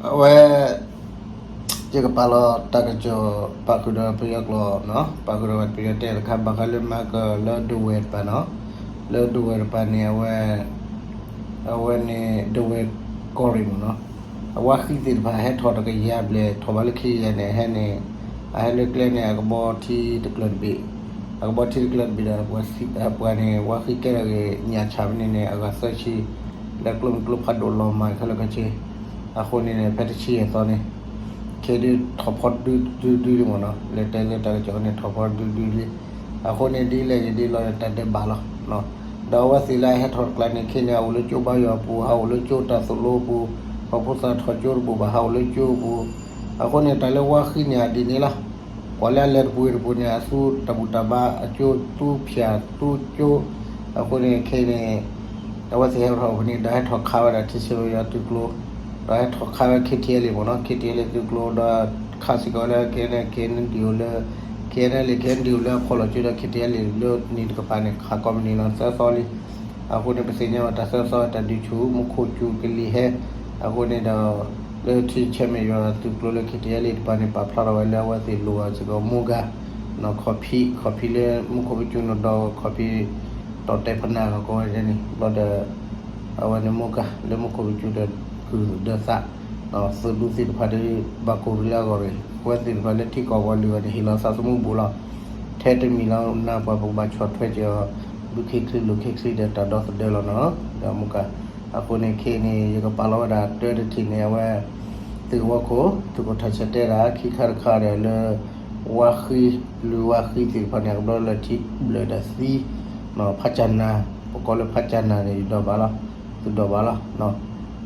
အဝဲ ယကပာ်လီၤတၢ်ကစီၣ် ပာ်ဃုာ်ဒီးပယီၤကျိာ်, ပာ်ဃုာ်ဒီးပယီၤတဲတခါ ဘၣ်ဃးလၢမၤကၢၤလၢဒဝဲၢ်တပၤနီၤ, လၢဒဝဲၢ်တပၤန့ၣ် အဝဲ အဝဲန့ၣ် ဒဝဲၢ်ကီၢ်ရ့ၣ်မ့ၢ်နီၤ, အဝဲဃံသ့ၣ်တဖၣ်ဟဲထီၣ်တကယၤဘျဲၣ် ထီၣ်ဘးလၢခံကယၤန့ၣ် ဟဲန့ၣ် အဟဲလၢကျဲန့ၣ် အကဘီထံတကျၢၢ်တဘ့ၣ်, အကဘီထံတကျၢၢ်တဘ့ၣ်ဒီး ပှၤန့ၣ် ဝဲဃံကဲထီၣ်ဂ့ၤ ညၣ်ဆၣ်ဖဲန့ၣ်န့ၣ် အဂၤသၢဆံ လၢကျိမ့ၢ်ကျိဖးဒိၣ်လီၤမၢ်ခဲလၢာ်ခဲဆ့, အဃိန့ၣ်န့ၣ် ဖဲတဆံယဲၢ်သီန့ၣ် ခဲဒုးထီၣ်ဖီဒုဒုဒုလံမ့ၢ်နီၤ, လဲၤတဲလၢတၢ်ကစီၣ်န့ၣ် ထီၣ်ဖီဒုဒုလံ, အဃိန့ၣ်ဒ်လဲၣ်ဂ့ၤဒ်လဲၣ်ဂ့ၤ တၢ်ဒဲးဘးလီၤ. ဒီးအဝဲသ့ၣ်လၢအဟဲထီၣ်တကျါန့ၣ် ခဲန့ၣ် အအိၣ်လၢကၠိဘါယွၤအပူၤ ဟးအိၣ်လၢကၠိတၢ်သိၣ်လိပူၤ, ပှၤဖိသၣ်ထီၣ်ကၠိတဘိးဘၣ် ဟးအိၣ်လၢကၠိပူၤ, အဃိန့ၣ် တၢ်လၢဝါဃံန့ၣ် အဒ်န့ၣ်လီၤ. ပှၤလၢအလဲၤတပူၤတပူၤန့ၣ် အသူတၢ်ဘူၣ်တၢ်ဘါအကၠိ သူဖၠၣ်သူကၠိ, အဃိန့ၣ်ခဲန့ၣ် အဝဲသ့ၣ်ဟဲထီၣ်ဖဲန့ၣ် ဒီးဟဲထီၣ်ခးဝဲဒၣ်ထံဆၢဝဲယွၤသုးကျိၤ, ဒီးဟဲထီၣ်ခးဝဲ KTLA မ့ၢ်နီၤ, KTLA သုးကျိၤ ဒီးခးစ့ၢ်ကီးလၢ KNDO လၢ KNLA KNDO လၢအဖီၣ်လီၤစုဒီး KTLA လၢနံၤတကပၤန့ၣ် ခးကိးမုၢ်နံၤလီၤသၢသီလံ. အဃိန့ၣ် ပသ့ၣ်ညါဝဲတၢ်သၢသီတၢ်ဒုးဆူၣ် မူခိၣ်စူၤကလံၤဟဲ, အဃိန့ၣ်ဒီး လၢထံဆၢမ့ၢ်ယွၤသုးကျိၤလၢ KTLA တပၤန့ၣ် ပာ်ဖျါထီၣ်ဝဲလၢအဝဲသ့ၣ်လိၣ်ဘၣ်စ့ၢ်ကီး မူဂၤ, ခီၣ်ဖံး ခီၣ်ဖံးလၢမူခိၣ်ပစူၤန့ၣ်ဒီး ခီၣ်ဖံး တီၢ်တဲာ်ဖနၢ်ကီးဝဲန့ၣ် ဘျီဒီး အဝဲန့ၣ်မူဂၤ လၢမူခိၣ်ပစူၤဒီး ကုၢ်ဒၢသး သုးဒူသ့ၣ်တဖၣ်ဒီး ဘၣ်ကိၢ်ရံလၢအဂီၢ်ရ့ၣ်, အဝဲသ့ၣ်တဖၣ်လၢထံကီၢ်ပှၤလုၢ်အီၤန့ၣ် ဟ့ၣ်လီၤသးသမူဘူးလီၤ. ထဲတမံၤလီၤနၤ ပှၤပကဘၣ်ဆီၣ်ထွဲက့ၤအီၤ ဘုခ့ချ့လိာ်ခ့ချ့ဒီးတၢ်ဒီသဒၢလီၤနီၤ ဒီးမူဂၤ, အဃိန့ၣ်ခဲအံၤန့ၣ် ယကပာ်လီၤဝဲဒၣ်တၢတထံၣ်န့ၣ် အဝဲ သုးကဝီၤခိၣ် သုးခိၣ်ထီၣ်ဆၢတဲတၢ် ခံခါတခါဒီးလၢ ဝါဃံ လုၢ်ဝါဃံသ့ၣ်တဖၣ်န့ၣ် အကဘျီလၢထံဘျၢၣ်ဒီးသံ ဖးကၠၣ်နၤ, ပကိးလၢဖးကၠၣ်နၤန့ၣ် ယဒိးဘၣ်လီၤ, သုဒိးဘၣ်လီၤ,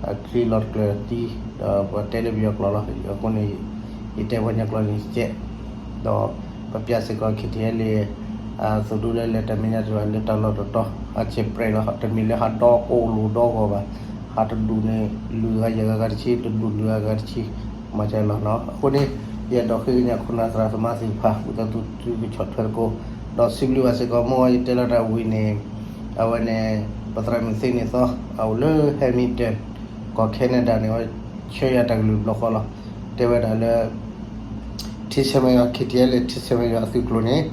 အချံလီၤတကျၢၤသံ, ဒီးပတဲလၢပယီၤကျိာ်လီၤ, အဃိန့ၣ် ယတဲပှၤကညီကျိာ်န့ၣ်ကဲး, ဒီးပပျးစ့ၢ်ကီး KTLA သုးဒူလၢလဲၤတၢ်မဲာ်ညါတဖၣ်လၢတၢ်လီၢ်တတီၤ အဆဲးပြဲးလီၤ, တမ့ၢ်လၢဟးဒီကိၢ်လိာ်ဒီဂီၢ်ဘၣ်, ဟးတဒူၣ်န့ၣ် လုၢ်ဂၤယဲၢ်ဂၤဂၤတဆံ တဒူၣ်လုၢ်ဂၤဂၤတဆံ, မၤစၢၤလီၤနီၤ, အဃိန့ၣ် ယအဲၣ်ဒိးဃ့ကညးခိၣ်နၢ်သရၣ်သမါသ့ၣ်တဖၣ် ဝံသးစူၤသုကဆီၣ်ထွဲသကိး, ဒီးစံးဘျုးဘၣ်စ့ၢ်ကီး မ့ၢ်ဝဲယတဲလီၤတၢ်ဝံၤန့ၣ် အဝဲန့ၣ် ပသရၣ်မုၣ်သ့န့ၣ်သီ အအိၣ်လၢ Hamilton ကီၢ် Canada န့ၣ် အဝဲဆှၢယၤတၢ်ကလုၢ်ဘျီဃီလီၤ, တဲဝဲဒၣ်လၢ ထံဆၢမ့ၢ်ယွၤ KTLA ထံဆၢမ့ၢ်ယွၤအသုးကျိၤန့ၣ်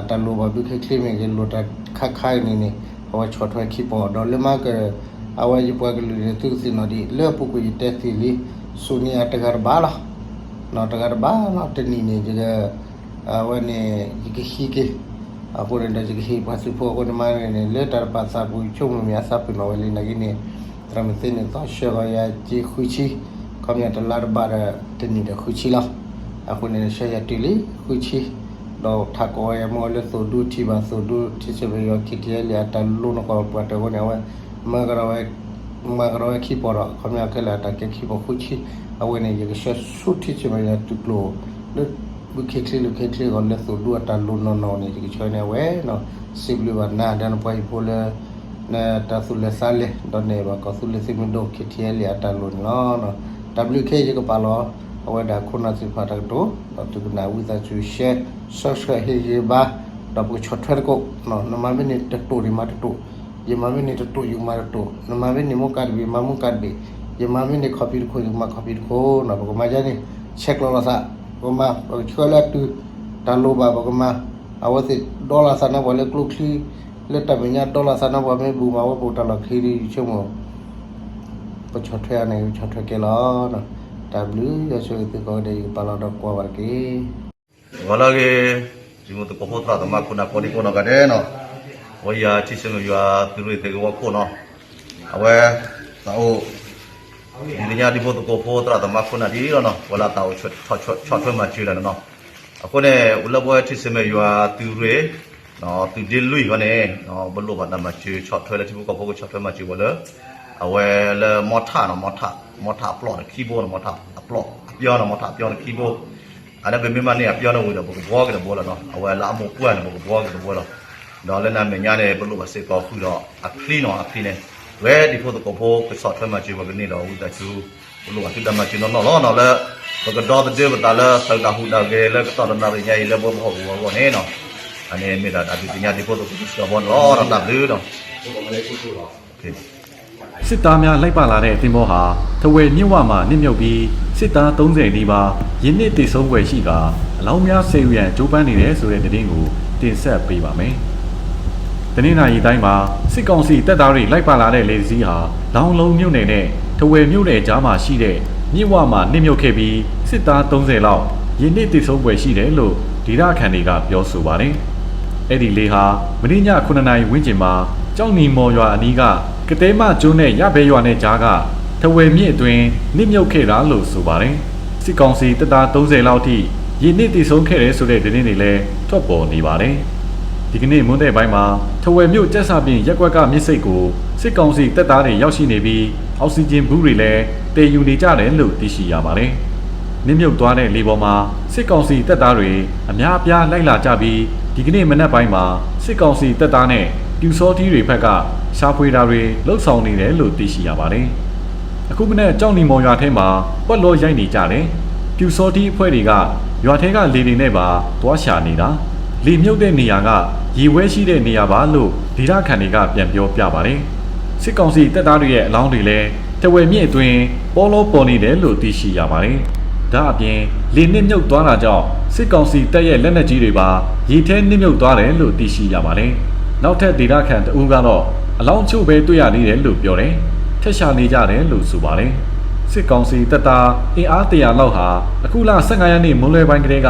တၢ်လိၣ်ဘၣ်ဘုခ့ချ့မ့ၢ်ဂ့ၤ လိၣ်တၢ်ခါခါအံၤန့ၣ်န့ၣ် အဝဲဆီၣ်ထွဲခံပီၤ ဒီးလၢမၤကၢၤ အဝဲယပှၤကလုာ်န့ၣ် သုကသ့ၣ်နီၣ်ဒံး လၢအပူၤကွံာ်ယတဲသ့လံ, ဆူၣ်န့ၢ်အတဂၤတဘၣ်လီၤ, တဂၤတဘၣ်လီၤ တနံၣ်န့ၣ် ယက အဝဲန့ၣ် ယကဟံးက့ၤ, အဃိန့ၣ်ဒီးယကဟ့ၣ်ပှၤသုးဖိအဃိန့ၣ်မးန့ၣ် လၢတၢ်တပာ်သးပူၤ ယဆိကမိၣ်မ့ၢ်အသးပ့ၤနီၣ်ဝဲလံ နာ်က့န့ၣ် သရၣ်မုၣ်သ့န့ၣ်သီဆှၢဃီၤယၤက့ဃုဆံ, ခီပညီတလါတဘၣ်ဒီး တနံၣ်ဒီးဃုဆံလီၤ, အဃိန့ၣ်ဆှၢယၤတုၤလံဃုဆံ, ဒီးထးကိးဝဲယၤမ့ၢ်လၢသုးဒူထံၣ်ဘၣ်သုးဒူထံဆၢမ့ၢ်ယွၤ KTLA အတၢ်လိၣ်နကီၢ်ပှၤတၢၢ်အဃိန့ၣ် အဝဲ မၤကဒီးဝဲ မၤကဒီးဝဲခံပီၤဒီး ခီပညီခဲလၢာ်အတၢ်ကဲခံပီၤဃုဆံ, အဝဲန့ၣ် ယကဆှၢဆူထံဆၢမ့ၢ်ယွၤသုးကျိၤ လၢဘုခ့ချ့လိာ်ခ့ချ့အဂီၢ်လၢသုးဒူအတၢ်လိၣ်နီၢ်နီၢ်န့ၣ် ယကဆှၢန့ၢ်အဝဲ, စံးဘျုးဘၣ်နၤဒီးနပှၤဟံၣ်ဖိလၢ နတၢ်သူၣ်လဲၤသးလဲၤ ဒီးနအဲၣ်ဘၣ်ကီၢ်သူလ့ၤသုးမုၢ်ဒိၣ် KTLA အတၢ်လိၣ်န့ၣ်လီၤ. တၢ်ဘျုးခဲအံၤယကပာ်လီၤ အဝဲဒၣ်ခိၣ်နၢ်သ့ၣ်တဖၣ်တၢ်ကတိၤ ဒီးသုကနၣ်ဝံသးစူၤ share subscribe ဟ့ၣ်ဂံၢ်ဘါ ဒီးပကဆီၣ်ထွဲသကိး, နမၤမ့ၢ်န့ၣ်တတိာ်န့ၣ်မၤတတိာ်, ယမၤမ့ၢ်န့ၣ်တတိာ် ယကမၤတတိာ်, နမၤမ့ၢ်န့ၣ်မိၢ်ကးတဘ့ၣ် မၤမိၢ်ကးတဘ့ၣ်, ယမၤမ့ၢ်န့ၣ်ခီၣ်ဖံးတခိၣ် ယကမၤခီၣ်ဖံးတခိၣ်နီၤ, ပကမၤယါန့ၣ် ဆဲးကျိးလိာ်သး, ပကမၤ ပကဆှၢလၢအတုၤ တၢ်လိၣ်ဘၣ် ပကမၤ, အဝဲသ့ၣ်ဒီလီၤသးနီၢ်ပှၤလၢကျိချံ လၢတၢ်မဲာ်ညါဒီလီၤသးနီၢ်ပှၤမ့ၢ်ဘူးမၤဝဲပအိၣ်တၢ်လီၢ်ခံဒီး ယဆိကမိၣ် ပဆီၣ်ထွဲအီၤန့ၣ် ပဆီၣ်ထွဲကဲလီၤ. တၢ်ဘျုးယွၤဆိၣ်ဂ့ၤသုကိးဂၤဒဲး ယကပာ်လီၤဒီးကွၢ်ဘၣ်တက့ၢ်. ဂီၤလၢအဂ့ၤ, ယမ့ၢ်သကိးဖိသရၣ်သမါခိၣ်နၢ်ကိးဒံကိးနီၢ်ဂၤဒဲးနီၤ, အဝဲယၤထံဆၢမ့ၢ်ယွၤသုးရ့ၣ်သ့ၣ်ကဝီၤခိၣ်နီၤ, အဝဲ တၢ်အိၣ် ဒ်သိးညါဒ်ဖိသကိးဖိသရၣ်သမါခိၣ်နၢ်ဒ်အံၤလီၤနီၤ, ပှၤလၢတၢ်အိၣ်ဆီၣ်ထွဲမၤစၢၤတၢ်န့ၣ်နီၤ, အဃိန့ၣ် လၢပဝဲထံဆၢမ့ၢ်ယွၤသုးရ့ၣ် သုးဒ့လွံၢ်ဃီန့ၣ် ပလိၣ်ဘၣ်တၢ်မၤစၢၤဆီၣ်ထွဲလၢထံဖိကီၢ်ဖိကဆီၣ်ထွဲမၤစၢၤပှၤလၢ အဝဲလၢမီထၣ်နီၤ, မီထၣ်, မီထၣ်အပျီၢ်န့ၣ်ခံဘိနီၤ, မီထၣ်အပျီၢ်, အပျီၢ်နီၤ, မီထၣ်အပျီၢ်န့ၣ်ခံဘိ, အန့ၣ်ပမ့ၢ်မၤန့ၢ်အပျီၢ်န့ၣ်ဝံၤဒီး ပကဘှီက့ၤတဘိလီၤနီၤ, အဝဲလၢအမိၢ်ပှၢ်န့ၣ် ပကဘှီက့ၤတဘိလီၤ, ဒီးလၢနမဲာ်ညါန့ၣ် ပလိၣ်ဘၣ်စ့ၢ်ကီးဃုာ်ဒီးအချံနီၤ, အချံန့ၣ် ဝဲဒ်ဖိသကိးဖိကဆီၣ်ထွဲမၤစၢၤပှၤကန့ၢ်ဒီးဝံသးစူၤ ပလိၣ်ဘၣ်သုတၢ်မၤစၢၤနီၢ်နီၢ်လီၤနီၤ, လၢ ပကဒီသဒၢပသးလၢတၢ်ဂ့ၢ်တၢ်ဟူးတၢ်ဂဲၤလၢကတီၢ်တနၣ်ရံၣ်ညါအံၤ လၢပှၤပဟီၣ်ကဝီၤအဂီၢ်န့ၣ်နီၤ, အန့ၣ်မ့ၢ်ဒၣ်တၢ်ဒုးသ့ၣ်ညါဒ်ဖိသကိးဖိစ့ၢ်ကီးဘီန့ၣ်လီၤ, တၢ်ဘျုးနီၤ. စစ်သားများလိုက်ပါလာတဲ့သင်္ဘောဟာ ထဝယ်မြစ်ဝမှာနစ်မြုပ်ပြီး စစ်သားသုံးဆယ်နီးပါး ရေနစ်သေဆုံးဖွယ်ရှိကာ အလောင်းများဆယ်ယူရန် ကြိုးပမ်းနေတယ်ဆိုတဲ့သတင်းကို တင်ဆက်ပေးပါမယ်။ တနင်္သာရီတိုင်းမှာ စစ်ကောင်စီတပ်သားတွေလိုက်ပါလာတဲ့လှေတစ်စီးဟာ လောင်းလုံးမြို့နယ်နဲ့ ထဝယ်မြို့နယ်ကြားမှာရှိတဲ့ မြစ်ဝမှာနစ်မြုပ်ခဲ့ပြီး စစ်သားသုံးဆယ်လောက် ရေနစ်သေဆုံးဖွယ်ရှိတယ်လို့ ဒေသခံတွေကပြောဆိုပါတယ်။ အဲဒီလှေဟာ မနေ့ညခုနှစ်နာရီဝန်းကျင်မှာ ကျောက်နီမော်ရွာအနီးက ကတဲမကျွန်းနဲ့ ယဘဲရွာနဲ့ကြားက ထဝယ်မြစ်အတွင်း နစ်မြုပ်ခဲ့တာလို့ဆိုပါတယ်။ စစ်ကောင်စီတပ်သားသုံးဆယ်လောက်အထိ ရေနစ်သေဆုံးခဲ့တယ်ဆိုတဲ့သတင်းတွေလည်း ထွက်ပေါ်နေပါတယ်။ ဒီကနေ့မွန်းတည့်ပိုင်းမှာ ထဝယ်မြို့ကျက်စာပြင်ရပ်ကွက်ကမြစ်ဆိပ်ကို စစ်ကောင်စီတပ်သားတွေရောက်ရှိနေပြီး အောက်ဆီဂျင်ဘူးတွေလည်း သယ်ယူနေကြတယ်လို့သိရှိရပါတယ်။ နစ်မြုပ်သွားတဲ့လှေပေါ်မှာ စစ်ကောင်စီတပ်သားတွေ အများအပြားလိုက်လာကြပြီး ဒီကနေ့မနက်ပိုင်းမှာ စစ်ကောင်စီတပ်သားနဲ့ ပျူစောထီးတွေဘက်က ရှာဖွေတာတွေ လုပ်ဆောင်နေတယ်လို့ သိရှိရပါတယ်။ အခုမနက် ကျောက်နီမော်ရွာထဲမှာ ကွက်လောရိုက်နေကြတယ်။ ပျူစောထီးအဖွဲ့တွေက ရွာထဲကလှေတွေနဲ့ပါ သွားရှာနေတာ။ လှေမြုပ်တဲ့နေရာက ရေဝဲရှိတဲ့နေရာပါလို့ ဒေသခံတွေက ပြန်ပြောပြပါတယ်။ စစ်ကောင်စီတပ်သားတွေရဲ့အလောင်းတွေလည်း ထဝယ်မြစ်အတွင်း ပေါလောပေါ်နေတယ်လို့ သိရှိရပါတယ်။ ဒါ့အပြင် လှေနစ်မြုပ်သွားတာကြောင့် စစ်ကောင်စီတပ်ရဲ့လက်နက်ကြီးတွေပါ ရေထဲနစ်မြုပ်သွားတယ်လို့ သိရှိရပါတယ်။ နောက်ထပ်ဒေသခံတစ်ဦးကတော့ အလောင်းတချို့ပဲတွေ့ရသေးတယ်လို့ပြောတယ်။ ထပ်ရှာနေကြတယ်လို့ဆိုပါတယ်။ စစ်ကောင်စီတပ်သားအင်အားတစ်ရာလောက်ဟာ အခုလဆယ့်ငါးရက်နေ့မွန်းလွဲပိုင်းကတည်းက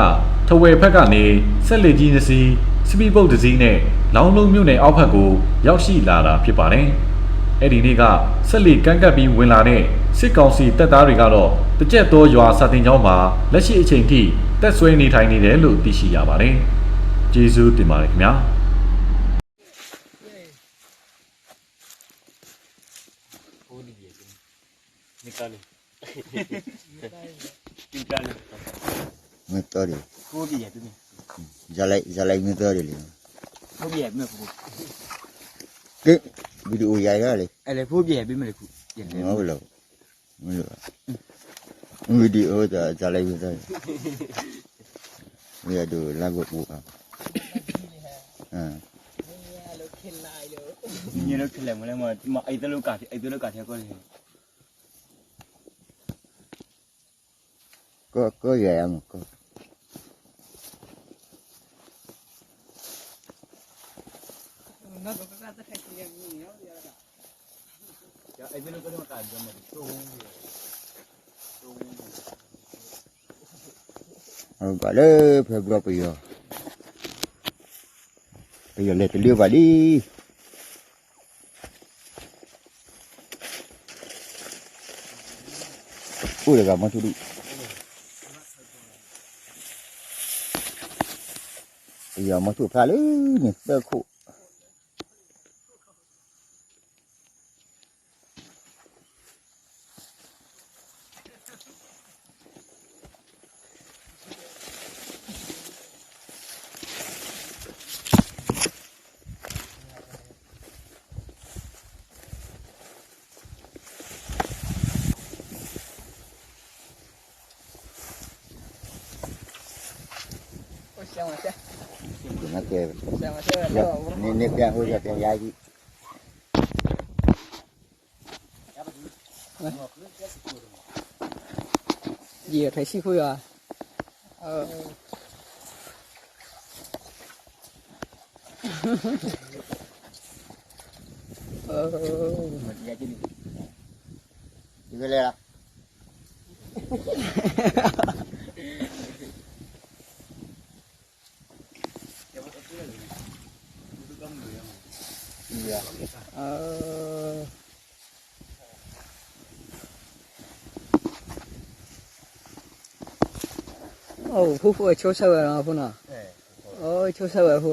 ထဝယ်ဘက်ကနေ စက်လှေကြီးနှစ်စီး၊ စပီးဘုတ်တစ်စီးနဲ့ လောင်းလုံးမြို့နယ်အောက်ဘက်ကို ရောက်ရှိလာတာဖြစ်ပါတယ်။ အဲဒီနေ့က စက်လှေကမ်းကပ်ပြီးဝင်လာတဲ့ စစ်ကောင်စီတပ်သားတွေကတော့ တကျဲၣ်သောရွာစာသင်ကျောင်းမှာ လက်ရှိအချိန်ထိ တပ်စွဲနေထိုင်နေတယ်လို့ သိရှိရပါတယ်။ ကျေးဇူးတင်ပါတယ်ခင်ဗျာ။ မ့ၢ်တီဒီး မ့ၢ်တီဒီး ယလၢ ယလၢမ့ၢ်တီဒီးလံ ကဲ video ယၤလၢလံ မ့ၢ်လၢ video တၢ်လၢမ့ၢ်တီဒီး မ့ၢ်ဒိးလၢဂီၤပူၤအခါ မ့ၢ်ညိလၢခဲလၢာ်မ့ၢ်လၢ မ့ၢ်အဲၣ်တလိၣ်ကး အဲၣ်တလိၣ်ကးထဲကီၢ်လံ ကီၢ် ကီၢ်ယၤယၤမ့ၢ်ကီၢ် ဘၣ်လၢဖဲဘျီပယီၤ ပယီၤလဲၤတလၢဘၣ်လံ အိၣ်တဂၤမီၤထူၣ်ဒူၣ် ပယီၤမီၤထူၣ်ဖျါလၢန့ၣ်သၢခိၣ် န့ၣ် န့ၣ် ပျဲဟိယၤ ပျဲယၤယံၤ ယဲၢ်ဖဲ ဆံဃိယၤ ယဖဲလဲၣ် အိၣ် ဖုဖုအဆိဆၢဝဲနီၤ ဖုနီၤ, အိၣ် ဆိဆၢဝဲဖု